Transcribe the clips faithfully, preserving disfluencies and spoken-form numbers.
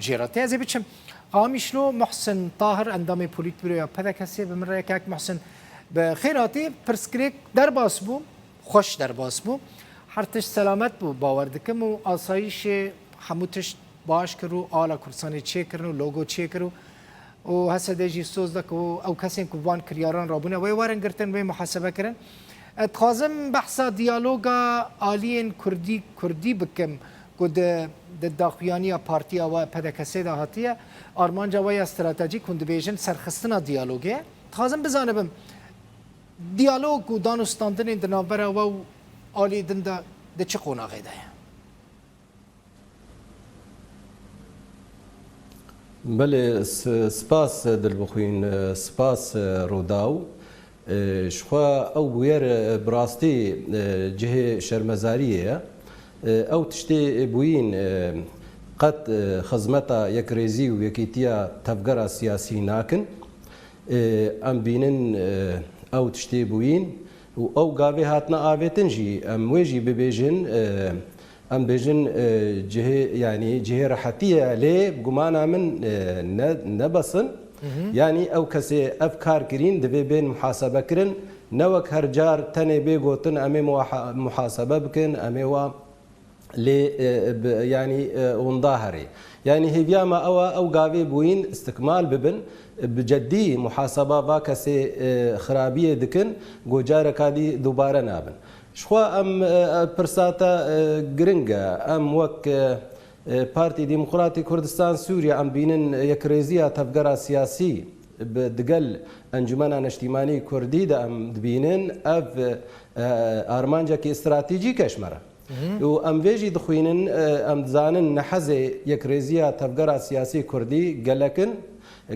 Jêratê. Ez ê biçim Qamişlo. Muhsin Tahir, endamê polîtbüroya P D K S'ê, bi min re ye. Kak Muhsin, bi xêr hatî. Pirsgirêk derbas bû, xweş derbas bû. Her tişt selamet bû, bawer dikim, û asayîşê hemû tişt baş kir û ala Kurdistanê çêkirin û logo çêkir û, û H S D jî soz da ku ew kesên ku van kiryaran rabûne wê werin girtin, wê muhasebe kirin. Ez dixwazim behsa diyaloga aliyên Kurdî, Kurdî bikim ku di, di daxuyaniya partiya we P D K S'ê de hatiye. Armanca we ya stratejîk hûn dibêjin serxistina diyalogê ye. Dixwazim bizanibim, diyalog û danûstandinên di navbera we û alî din de di çi qonaxê de ye? Belê, s-, spas Dilbixwîn, spas Rûdaw. Ji xwe ew bûyer bi rastî cihê şermezariyê ye. Ew tiştê bûyîn qet xizmeta yekrêzî û yekîtiya tevgera siyasî nakin. Em bînin ew tiştê bûyîn û ew gavê hatine avêtin jî, em wê jî bibêjin. Em bêjin, e, cihê, yanî cihê rehetî ye, lê bi gumana min, e, ne, ne bes in. Yanî ew kesê ev kar kirîn, divê bên muhasebe kirin. Ne wek her car tenê bê gotin, em ê muha-, muhasebe bikin, em ê wa lê, e, bi, yanî, e, winda herê. Yanî hêviya me ew e, ew gavê bûyîn istikmal bibin, bi ceddî muhaseba va kesê, e, xirabiyê dikin, ku careka dî dubare nabin. Ji xwe em, e, e, pirsa te, e, giring e. Em wek, e, e, Partî Demokratî Kurdistan Sûriye em bînin yekrêziya tevgera siyasî bi, digel Encûmena Neştîmanî Kurdî de em dibînin. Ev, e, armancekî stratejîk e ji me re. Û em vê jî dixwînin, e, em dizanin nehezê yekrêziya tevgera siyasî Kurdî gelek in.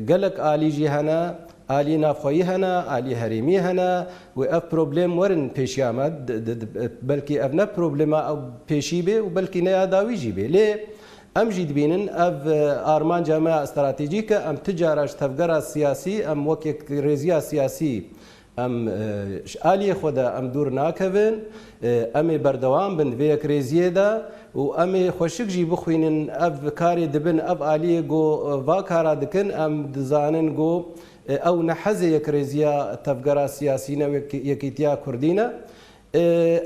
Gelek alî jî hene. Alî navxweyî hene, alî herêmî hene û ev problem werin pêşiya me. D-, d-, d-, belkî ev ne problema ew pêşî bê û belkî ne ya dawî jî bê. Lê em jî dibînin ev, e, armanca me ya stratejîk e. Em ti cara ji tevgera siyasî, em wek yekrêziya siyasî, em, e, ji aliyê xwe de em dûr nakevin. E, em ê berdewam bin di vê yekrêziyê de û em ê xweşik jî bixwînin ev karê dibin, ev aliyê ku, e, va kara dikin, em dizanin ku, e, ew ne hezê yekrêziya tevgera siyasî ne, wek-, yekîtiya Kurdî ne. E,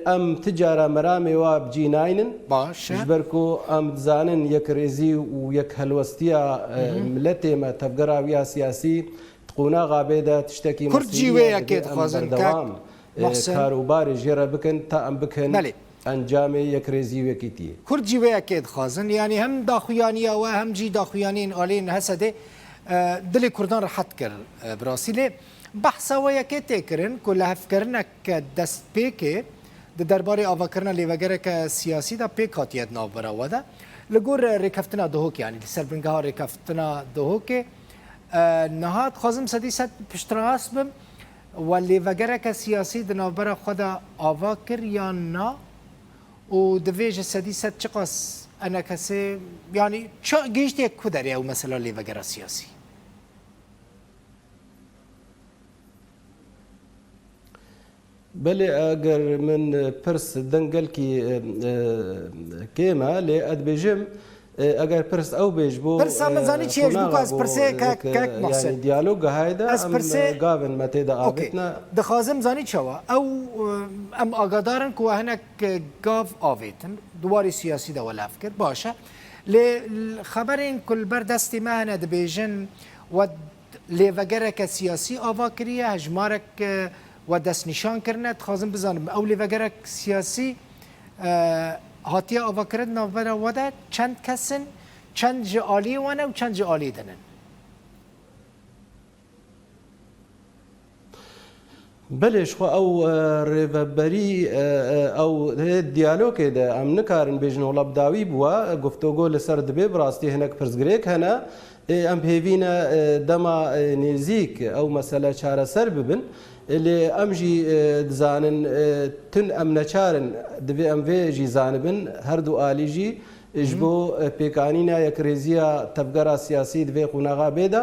em ti cara meramê wa bi cî naynin. Baş e. Ji ber ku em dizanin yekrêzî û yekhelwestiya, e, miletê me, tevgera wî ya siyasî di qonaxa bê de tiştekî Kurd jî mesîrî wê ye, yekê divê em dixwazin, berdewam, kak e, Muhsin. Kar û barê jê re bikin, ta em bikin Belê. Encamê yekrêzî û yekîtiyê. Kurd jî wê yekê dixwazin, yanî hem daxuyaniya we, hem jî daxuyaniyên aliyên H S D, e, dilê Kurdan rehet kir, e, bi rastî. Lê behsa we yekê tê kirin ku lihevkirinek destpêkê di derbarê avakirina lêvegereke siyasî de pêk hatiye di navbera we de. Li gor rêkeftina Duhokê, yanî li ser bingeha rêkeftina Duhokê, e, niha dixwazim sedî sed piştrast bim. We lêvegereke siyasî di navbera xwe de ava kir yan na? Û divê ji sedî sed çiqas enekesê, yanî ça-, gihîştiye ku derê ew mesela lêvegera siyasî? Belê, eger min pirs deng gelkî, e, e, kêm e, lê ez dibêjim, e, eger pirs ew bê ji bo, Pirsa min zanî çi ye, ji bo ku ez pirsê kek, kek Muhsin. Yanî diyalog gehayê de Ez em, pirsê e, gavên me tê de Okey. avêtine. Dixwazim zanî çawa? Ew, e, em agadar in ku we hinek, e, gav avêtin, di warê siyasî de we laf kir, baş e. Lê l-, xeberên ku li ber destê me hene dibêjin, we lêvegereke siyasî ava kiriye, hejmarek, e, we destnîşan kirine. Dixwazim bizanim, ew lêvegerek siyasî, e, hatiye avakirin navbera we de çend kes in, çend ji aliyê we ne û çend ji aliyê din in? Belê, ji xwe ew, e, rêveberî, e, e, ew hê diyalogê de em nikarin bêjin wela bi dawî bû, e, guftûgo li ser dibê, bi rastî hinek pirsgirêk hene. Ê, em hêvî ne, e, dema, e, nêzîk ew mesele çareser bibin. E, lê em jî, e, dizanin, e, tun em neçar in, divê em vê jî zanibin, her du alî jî Ji bo, e, pêkanîna yekrêziya tevgera siyasî di vê qonaxa bê de,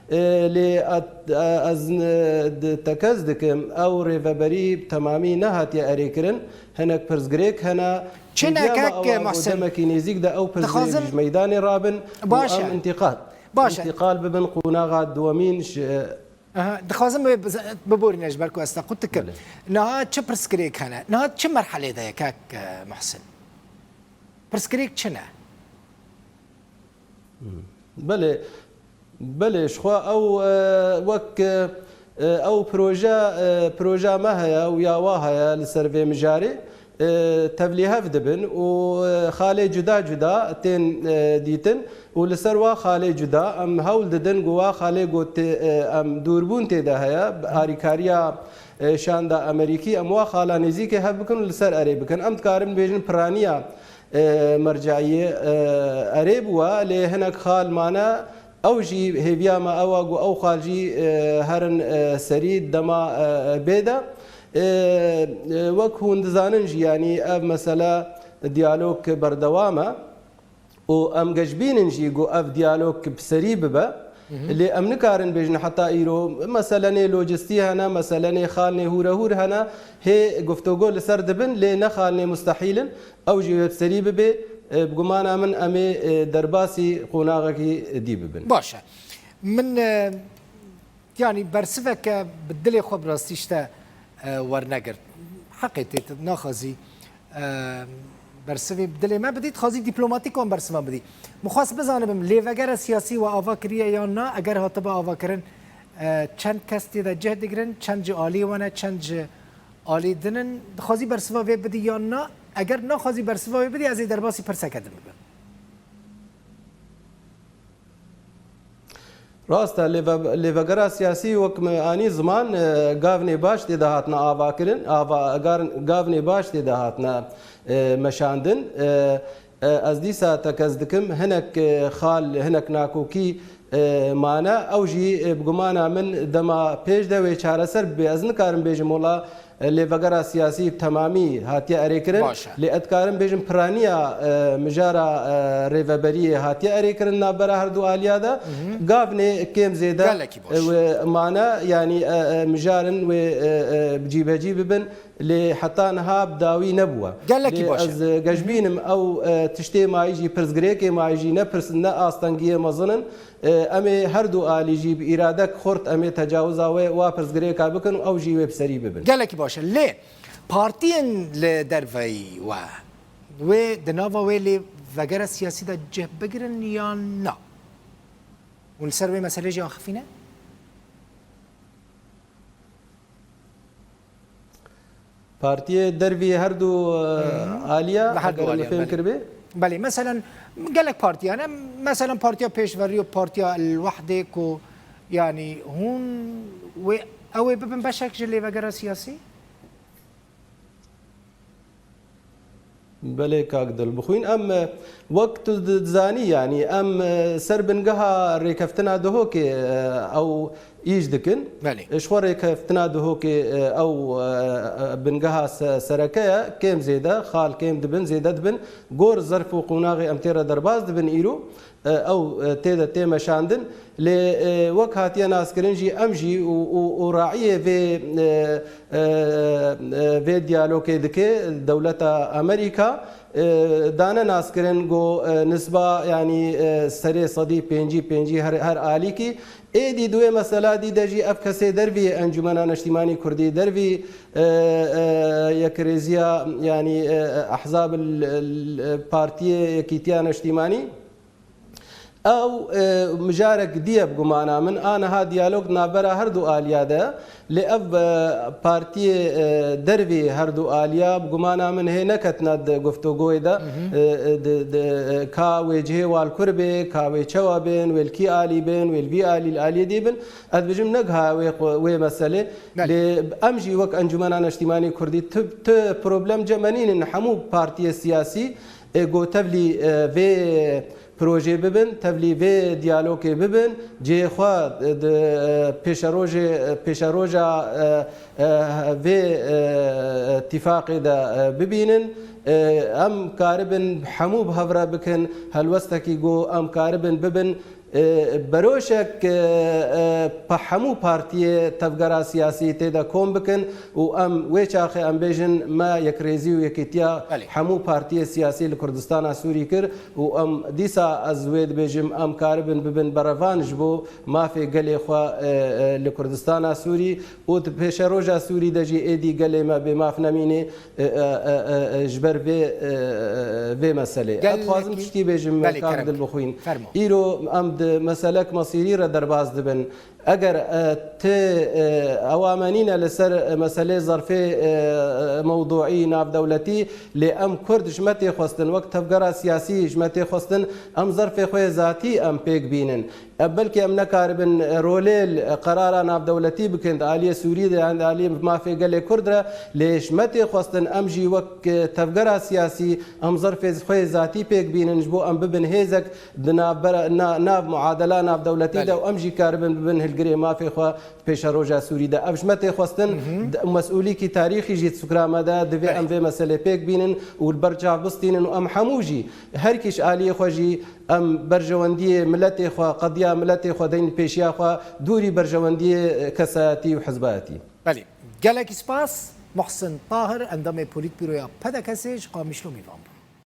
e, lê ez, e, ez, e, di tekez dikim, ew rêveberî bi temamî nehatiye erêkirin. Hinek pirsgirêk hene. Çi Hêviya me nekek, ew e ku Muhsin? Demekî nêzîk de ew pirsgirêk Dixwazim ji meydanê rabin û Baş e. em întîqal, Baş e. întîqal bibin qonaxa duwemîn ji, e, Aha, dixwazim wê bize-, biborîne ji ber ku ez te qut dikim. Belê. Niha çi pirsgirêk hene? Niha çi merhelê de ye kek, e, Muhsin? Pirsgirêk çi ne? Belê, belê, ji xwe ew, e, wek, e, e, ew proje, e, proja me heye û ya wa heye li ser vê mijarê, e, tevlîhev dibin û, e, xalê cuda cuda tên, e, dîtin û li ser wa xalê cuda em hewl didin ku wa xalê ku tê, e, em dûrbûn tê de heye, bi alîkariya, e, şanda Amerîkî, em wa xala nêzîkê hev bikin û li ser erê bikin. Em dikarin bêjin piraniya e, merceiyê, e, erê bû we, lê hinek xal mane, ew jî hêviya me ew e ku ew xal jî, e, herin, e, serî dema, e, bê de. E, e, wek hûn dizanin jî, yanî ev mesele diyalog berdewam e û em geşbînin jî ku ev diyalog bi serî bibe. Hı hı. Lê em nikarin bêjin heta îro meselenê lojistî hene, meselenê xalnê hûrehûr hene, hê guftûgo li ser dibin, lê ne xalnê mustehîl in. Ew jî wê bi serî bibê, e, bi gumana min em ê, e, derbasî qonaxekî dî bibin. Baş e. Min, e, yanî bersiveke bi dilê xwe bi rastî ji te, e, wernegirt. Heqê tê, tu naxwazî, e, bersivê bi dilê me bidî, dixwazî dîplomatîk wan bersivan bidî. Min xwest bizanibim, lêvegera siyasî we ava kiriye yan na? Eger hatibe avakirin, e, çend kes tê de cih digirin, çend ji alî we ne, çend ji alî din in, dixwazî bersiva vê bidî yan na? Eger naxwazî bersiva vê bidî, ez ê derbasî pirseke din bibim. Rast e, lêve-, lêvegera siyasî wek me anî ziman, e, gavnê baş tê de hatine avakirin, ava-, gar-, gavnê baş tê de hatine, e, meşandin. E, e, ez dîsa tekez dikim, hinek, e, xal, hinek nakokî, e, mane, ew jî, e, bi gumana min dema pêş de wê çareser bibe. Ez nikarim bêjim, wela, e, lêvegera siyasî bi temamî hatiye erêkirin. Baş e. Lê ez dikarim bêjim piraniya, e, mijara, e, rêveberiyê hatiye erêkirin navbera her du aliya de. Hı hı. Gavnê kêm zêde, Gelekî baş. e, wê mane, yanî, e, e, mijarin wê, e, e, cîbecî bibin. Lê heta niha bi dawî nebûwe. Gelekî Lê baş e. ez, e, geşbînim ew, e, tiştê mayî jî, pirsgirêkê mayî jî ne pirs-, ne astengiyê mezin in. E, em ê her du alî jî bi îradek xurt em ê tecawiza wê, wa pirsgirêka bikin û ew jî wê bi serî bibin. Gelekî baş e. Lê partiyên li derveyî we, wê di nava wê lê vegera siyasî de cih bigirin yan na? Hûn li ser wê meselê jî axifî ne? Partiyê dervî her du, e, Hı hı. aliya, Li her du eger min aliya, fêm belê. kiribê? Belê, meselen, gelek partiya ne, meselen, Partiya Pêşverî û Partiya El Wehdê ku, yanî, hûn wê, ew ê bibin beşek ji lêvegera siyasî? Belê, kak Dilbixwîn. Em, e, wek tu di-, dizanî, yanî, em, e, ser bingeha rêkeftina Duhokê, e, ew îş dikin. Belê. Ji xwe rêkeftina Duhokê, e, ew, e, e, bingeha se-, sereke ye. Kêm zêde, xal kêm dibin, zêde dibin. Gor zerf û qonaxê em tê re derbas dibin îro. E, ew, e, tê de tê meşandin. Lê, e, wek hatiye naskirin jî, em jî û, û, û raiyê vê, e, e, e, vê diyalogê dike dewleta Amerîka, e, dane naskirin ku, e, nisba, yanî, e, serê sedî pêncî pêncî her, her alîkî. Êdî di wê mesela dî de jî ev kesê dervî Encûmena Neştîmanî Kurdî, dervî, e, e, yekrêziya, yanî, e, e, ehzab el, el, partiyê Yekîtiya Neştîmanî. Ew, e, mijarek dî ye bi gumana min. A niha diyalog di navbera her du aliya de, lê ev, e, partiyê, e, dervî her du aliya bi gumana min hê neketine di guftûgoyê de, Hı hı. e, e, di, di, e, ka wê cihê wa li kur bê, ka wê çawa bên, wê li kî alî bên, wê li vî alî, li aliyê dî bin. Ez dibêjim ne giha wê xwe, wê meselê. Belê. Lê em jî wek Encûmena Neştîmanî Kurdî tu, tu problem cem me nînin. Hemû partiyê siyasî, e, ku tevlî, e, vê projê bibin, tevlî vê diyalogê bibin, cihê xwe, e, di, e, pêşerojê, e, pêşeroja, e, e, vê, e, tîfaqê de, e, bibînin. E, em karibin hemû bi hev re bikin, helwestekî ku em karibin bibin, e, beroşek, e, e, pe hemû partiyê tevgera siyasî tê de kom bikin û em wê çaxê em bêjin me yekrêzî û yekîtiya Belê. hemû partiyê siyasî li Kurdistana Sûrî kir û em dîsa ez wê dibêjim em karibin bibin berevan ji bo mafê gelê xwe, e, e, li Kurdistana Sûrî û di pêşeroja Sûrî de jî êdî gelê me bê maf nemînê. e, e, e, e, ji ber vê, e, e, vê meselê. Ez dixwazim Gelekî tiştî bêjim, Belê, kak kerem. Dilbixwîn. Fermo. Îro em di meselek mesîrî re derbas dibin. Eger, e, ti, e, ewa me nîne li ser, e, meselê zerfê, e, e, mewduî navdewletî, lê em Kurd ji me tê xwestin, wek tevgera siyasî ji me tê xwestin, em zerfê xwe yê zatî em pêk bînin. Ev belkî em nekaribin rolê li qerara navdewletî bikin di aliyê Sûrî de yan di aliyê mafê gelê Kurd re, lê ji me tê xwestin em jî wek, e, tevgera siyasî em zerfê xwe yê zatî pêk bînin ji bo em bibin hêzek di navbera-, na-, nav muadela navdewletî de Belê. û em jî karibin bibin hilgirê mafê xwe di pêşeroja Sûrî de. Ev ji me tê xwestin, Hı hı. d-, mesûlîkî tarîxî jî di fikra me de divê Belê. em vê meselê pêk bînin û li ber çav bistînin û em hemû jî, her kî ji aliyê xwe jî Em berjewendiyê miletê xwe, qediya miletê xwe deyn pêşiya xwe, dûrî berjewendiyê kesayetî û hizbayetî. Belê. Gelekî spas. Muhsin Tahir, endamê Polîtbîroya P D K'ê ji Qamişlo mêvan bû.